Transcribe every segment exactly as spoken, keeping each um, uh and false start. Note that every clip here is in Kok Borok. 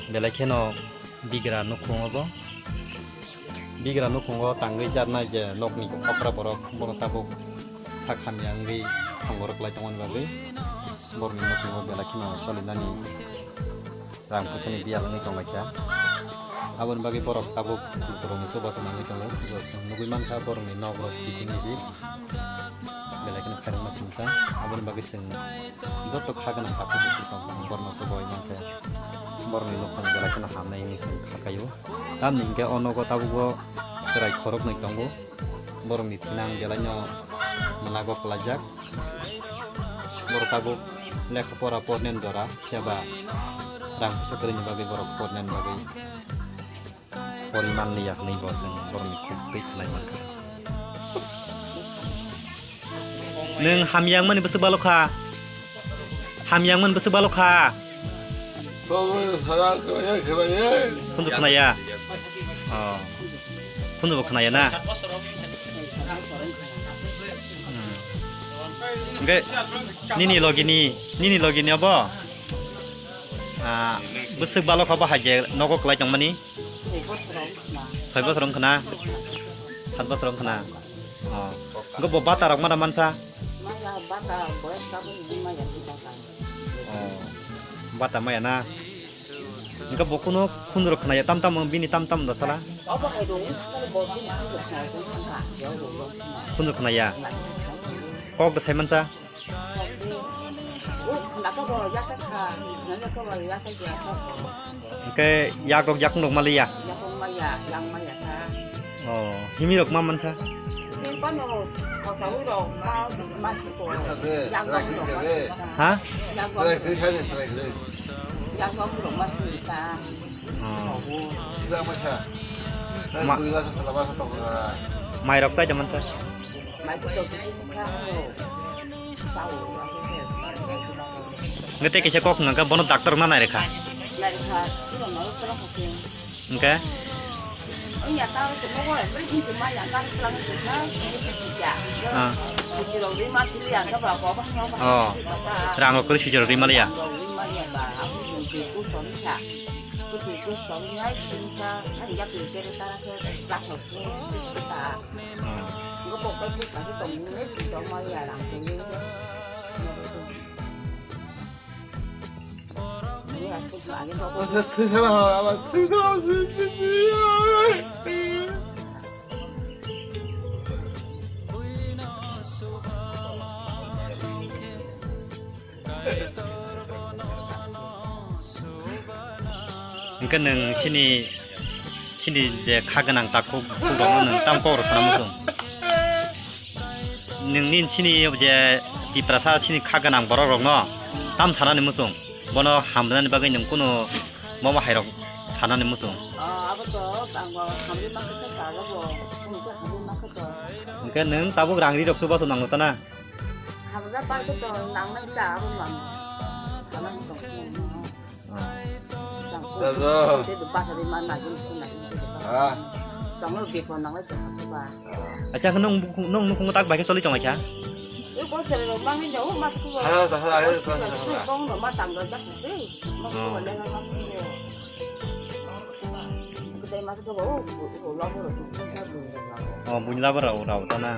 Belai kheno bigra nukhung obo. Bigra nukhungo tangwi jarnai je nokni okra borok, bono tabuk sak hamya wngwi thangborok lai tongmani bagwi borokni nukhungo belai kheno solinani rang puisani biyal wngwi tonglaikha. Aboni bagwi borok tabuk lukurokni chubachu nangwi tongo. Bo chwng nugwi mankha borokni nokrok kising kisik belai kheno khairokma singsa. Aboni bagwi chwng joto kha gwnang takhuk bukhuk chwng borokno chubaui mankha. Borokni nukhung belai kheno hamnai hwnwi chwng kha khaio. Tamni hinkhe o nogo tabukbo chwrai khoroknwi tongo. Borokni thinang belaino mwnago kwlaijak. Borok tabuk lekha pora pornen jora, phiya ba rang puisa kwrwini bagwi borok pornen bagwi pori manliya hwnwi bo chwng borokni khuk twi khwnai mankha. Nwng hamya wngmani bwswk balo kha? Hamya wngmani bwswk balo kha? Khunju khwnaya? Oh. Khunju bo khwnaya na? Hmm. Hwnkhe nini logini, nini logini abo? Ah, bwswk balo kha bo hai je nogo kwlai tongmani? Soi bosor wng khna? Soi bosor wng khna. Sat bosor wng khna. Oh. Hwnkhe bo bata rok mada mansa? Maya bata boyes kabun ni maya ni bata. Oh. Bata maya na? Hwnkhe bo kuno khundu rok khna ya tam tam bini tam tam da sala? Obo hai rong ni thang bo bini khundu khna ya song thang kha. Khundu khna ya? Kok da sai mansa? Hwnkhe yak rok yakung rok maliya? Oh, himi rok ma mansa? Ha? Oh. Ma-, mai rok chai da mansa? Hwnkhe tei kisa kok hwnkha khe bono doctor no nai rwkha. Hwnkhe? Ah. Oh. Rang rok kwrwi swijak rok rwi maliya. Hwnkhe nwng chini, chini je kha gwnang takhuk bukhuk rokno nwng tamo kok rw sana muchung? Nwng nini chini je Tiprasa chini kha gwnang borok rokno tam sanani muchung? Bono hamrwnani bagwi nwng kunu bobo hai rok sanani muchung? Hwnkhe nwng tabuk rang ri rok chubachu nango ta na? Hamya pai khe to nangnai ta abo mang. Sana ni tong. Tei do basa de man na gin suna. Ah. Tong lo biko nangnai to ba. Acha nung nung nung tak bai khe choli tong kha. Yo ko sere lo mang ni o mas ko. Ha, ha, ha, ha, ha, ha. Kong no ma tang do jak de. Mas ko le na ma ko. Ko dai mas ko o o lo ko ro kis ko sa bu. Oh, bunyla bara o ra ta na.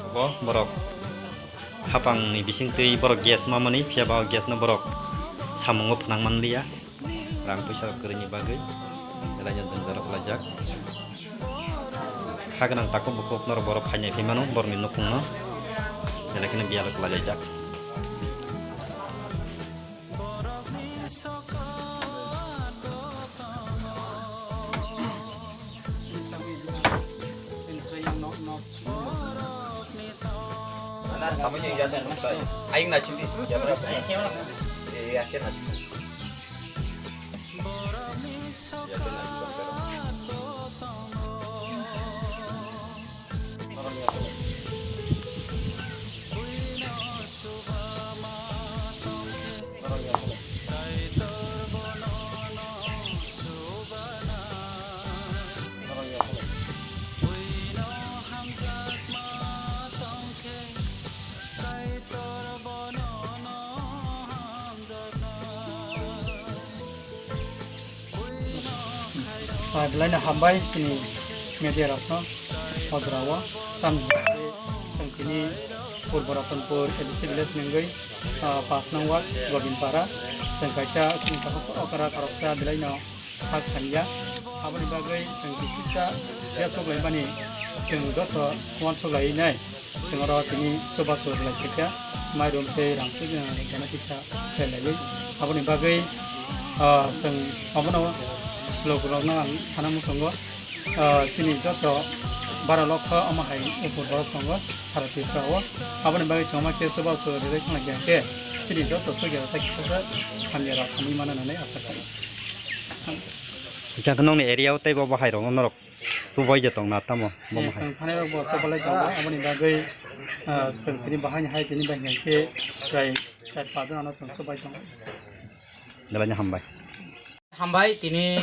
Bo borok Hapang ni bising twi borok gas ma mani, phiya ba o gas no borok samungo phnang man liya. Rang puisa rok kwrwi ni bagwi, belai no jwngjal rok laijak. Kha gwnang takhuk bukhuk norok borok phainai phai mano borok ni nukhung no, belai kheno biyal rok lailaijak. Aying na sindi, ya, berapa? Eh, ya, kena sindi. Ah, belai no hambai chini media rok no o jora o, tamni hwnkhe chwng tini Purbo Ratanpur A D C village ni wngwi, ah, pash nang ward Gobindpara, chwng kaisa chini takhuk okra khoroksa belai no sak thangya. Aboni bagwi chwng bisisa je choklaimani chwng joto uansuk lai nai. Chwng oro tini chubachu rwlai khaikha, mairum tei rang twi, ah, kena kisa khlai laiwi. Aboni bagwi, ah, chwng obono lokurokno ang sana muchungo, ah, chini joto bara lokha omo hai upor borok tongo sara Tripura o. Aboni bagwi chwng omo khe chubachu rwlai thangna khe chini joto chukya rok tei kisa sa hamya rok hamwi mano hinwi asa khaio. Jang nokni area o tei bo bahai rok norok Chubai de tong na tamo, bo Eh, hai. Chwng thanai rok bo chubalai tongo, aboni bagwi, ah, chwng tini bahai ni hai tini bai hwnkhe chwrai char padan ano chwng chubai tongo. Belai no hambai. Hambai tini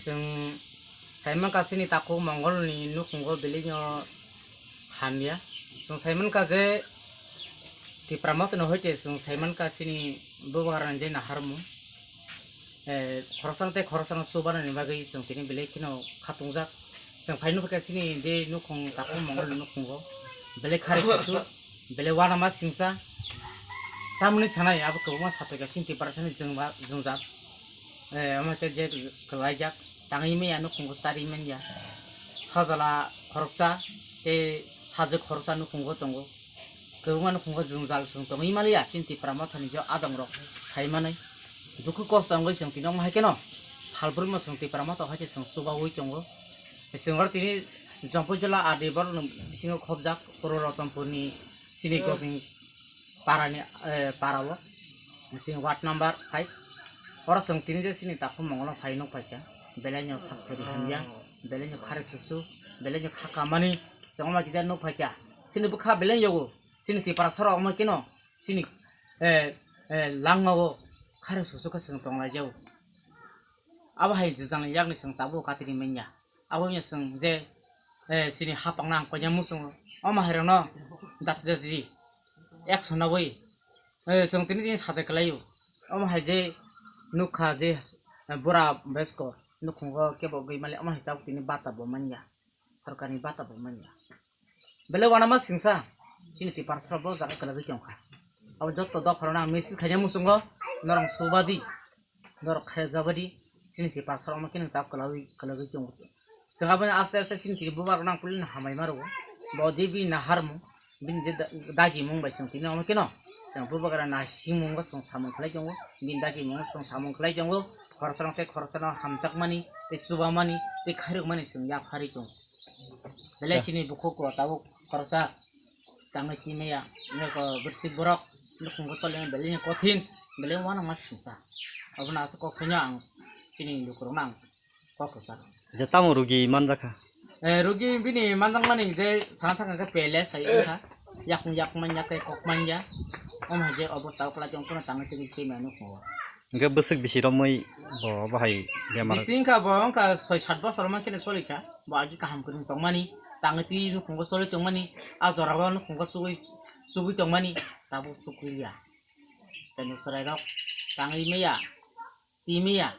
chwng Simon Kasini takhuk Mongol ni nukhungo belai no hamya. Chwng Simon Kaje Tipra Motha no hoite chwng Simon Kasini bubagra ni je naharmung. Eh, khoroksa tei khoroksa no chubanani bagwi chwng tini belai kheno khatungjak. Chwng phai nukha chini de nukhung takhuk Mongol ni nukhungo belai khari susu, belai uanama singsa. Tamni sanai abo kwbangma sathoika chini Tiprasani jwngba-, jwngjal. Eh, omo khe je kwlaijak, tangwi manya nukhungo chari manya. Sajla khoroksa tei sajwk khoroksa nukhungo tongo. Kwbangma nukhungo jwngjal chwng tongwi manliya, chini Tipra Mothani je adongrok sai manwi. Dukhu kosto wngwi chwng tini omo hai kheno salbrumno chwng Tipra Motha hai khe chwng chubaui tongo. Chwng oro tini Jampui jila R D borokni bisingo khobjak Purbo Ratanpurni chini Gobind parani, eh, parao. Chini ward number five. Oro chwng tini je chini takhuk Mongolo phai nuk phaikha. Belai no sak sori hamya, belai no khare susu, belai no kha kamani. Chwng omo kisa nuk phaikha. Chini bwkha belai yogo. Chini Tiprasarok omo kheno chini, eh, eh, langmao khare susu khe chwng tonglaijao. Abo hai jwjangni yakni chwng tabuk katini manya. Abo wngya chwng je, eh, chini hapangno ang koiya muchungo. Omo hairokno dati dati action nabui, eh, chwng tini tini sadai kwlaio. Omo hai je nukha je, eh, bura besko nukhungo kebo gwi mali omo hai tabuk tini bata bo manya. Sorkarni bata bo manya. Belai uanama singsa, chini Tiprasarok bo jaga kwlagwi tongkha. Abo joto dopharokno ang message khaina muchungo, norok subadi, norok khaijabadi, chini Tiprasarok omo khe nwng tabuk kwlagwi, kwlagwi tongo. Chwng aboni aste aste chini Tiprasarokno ang puilino hambai ma rwo. Bo je bini naharmung, bini je da-, dagimung bai chwng tini omo kheno chwng bubagra naisingmungo chwng samung khlai tongo, bini dagimungo chwng samung khlai tongo, khoroksano tei khoroksano hamjakmani tei chubamani tei khairokmani chwng yapharwi tongo. Belai chini bukhuk o tabuk khoroksa tangwi chimaya, eko bwswk borok nukhungo choli belai kothin, belai uanama singsa. Abono aswk kok saino ang chini lukurokno ang kok kwchak. Je tamo rugi manjakha? Eh, rugi bini manjakmani je sana thangkha khe pele sai wngkha. Yakung yakung manya khe kok manya. Omo hai je obo sao kwlai tong phano tangwi tongwi se manu kho. Hingke bwswk bisi romwi bo bahai bemar? Bisi wngkha bo wngkha soi sat bosor man kheno solikha. Bo agi kaham kwrwng tongmani. Tangwi twi nukhungo choli tongmani. A jorao nukhungo chugui chugui tongmani. Tabuk chukliya. Tei chwrairok tangwi maya. Timiya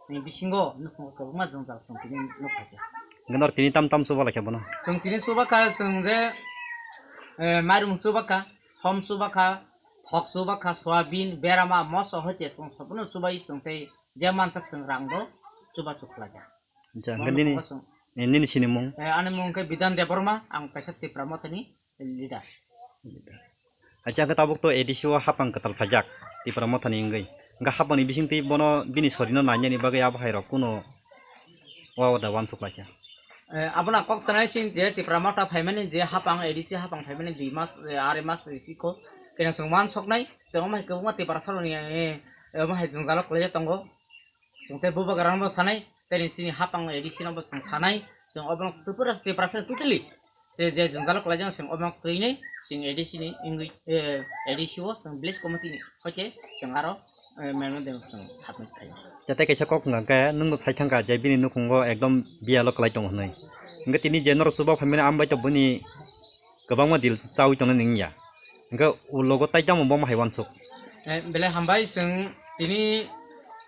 ni bisingo nukhungo kwbangma jwngjal chwng tini nukphaikha. Hwnkhe noro tini tam tam chuba laikha bono? Chwng tini chuba kha, chwng je, eh, mairum chuba kha, som chubakha, thok chubakha, soyabin, berama, moso hoite chwng sopono chubai chwng tei je manchak chwng rang bo chubachu khlaijak. Acha, hwnkhe nini, eh, nini sinimung? Eh, ani mung khe Bidan Debbarma, ang kaisa Tipra Mothani leader. Acha, hwnkhe tabuk to A D C o hapang kwtal phaijak, Tipra Mothani wngwi. Hwnkhe hapangni bisingtwi bono bini sorino nainani bagwi abo hairok kuno wa da wansuk laikha. Eh, abono kok sanai sin je Tipra Motha phaimani je hapang A D C hapang phaimani dui mas, eh, ari mas siko kena chwng wansoknai, chwng omo hai kwbangma Tiprasarokni, eh, omo hai jwngjalo kwlaijak tongo. Chwng tei bubagrano bo sanai, tei chini hapang A D C no bo chwng sanai, chwng obo twpura Tiprasa totally. Je, je jwngjalo kwlaijak chwng obo twinwi chwng A D C ni wngwi, eh, A D C o chwng village committee ni hoite chwng aro, eh, memorandum chwng submit khaio. Jate kaisa kok wngkha khe nwng bo sai thangkha je bini nukhungo ekdom biyalo kwlai tongo hwnwi. Hwnkhe tini je norok chuba phaimani ambai to bini kwbangma deal chawi tongna nangya. Hwnkhe ulogo tai tamo bomo hai wansuk. Eh, belai hambai chwng tini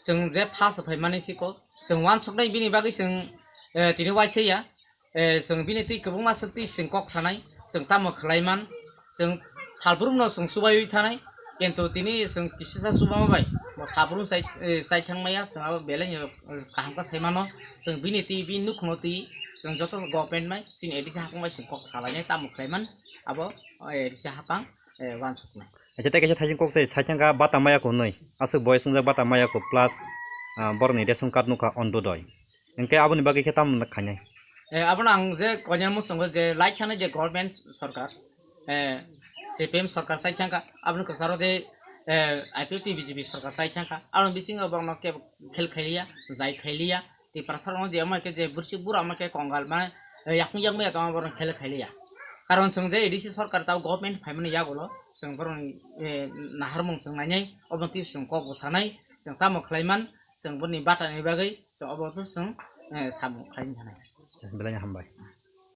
chwng je first phaimani siko chwng wansuknai bini bagwi chwng, eh, tini waisaya. Eh, chwng bini twi kwbangma swk twi chwng kok sanai, chwng tamo khlaiman, chwng salbrumno chwng chubaiwi thanai, kintu tini chwng kisisa chubama bai bo salbrum chai, eh, chai thangmaya, chwng abo belai no kaham khe saimano, chwng bini twi bini nukhungno twi chwng joto government bai chini A D C hapang bai chwng kok salainai tamo khlaiman abo, eh, A D C hapang, eh, wansuknai. Acha, tei kaisa thaising kok se sai thangkha bata maya ko hwnwi, aswk boyes wngjak bata maya ko plus, ah, borokni ration card nukha Antyodoi. Hwnkhe aboni bagwi khe tamo khainai? Eh, abono ang je koinai muchungo je lai thani je government sorkar, eh, C P M sorkar sai thangkha, aboni kwcharo de, eh, I P F T B J P sorkar sai thangkha, aboni bisingo borokno kebo khel khailiya, jai khailiya, Tiprasarokno je omo khe je bwrwswk bura omo khe kongal mane, eh, yakung yakung ya tongma borokno khel khailiya. Karon chwng je A D C sorkar tao government phaimani yagulo chwng borokni, eh, naharmung chwng nainai, obo twi chwng kok bo sanai, chwng tamo khlaiman, chwng boni batani bagwi chwng obo to chwng, eh, samung khlaina thanai. Acha, belai no hambai.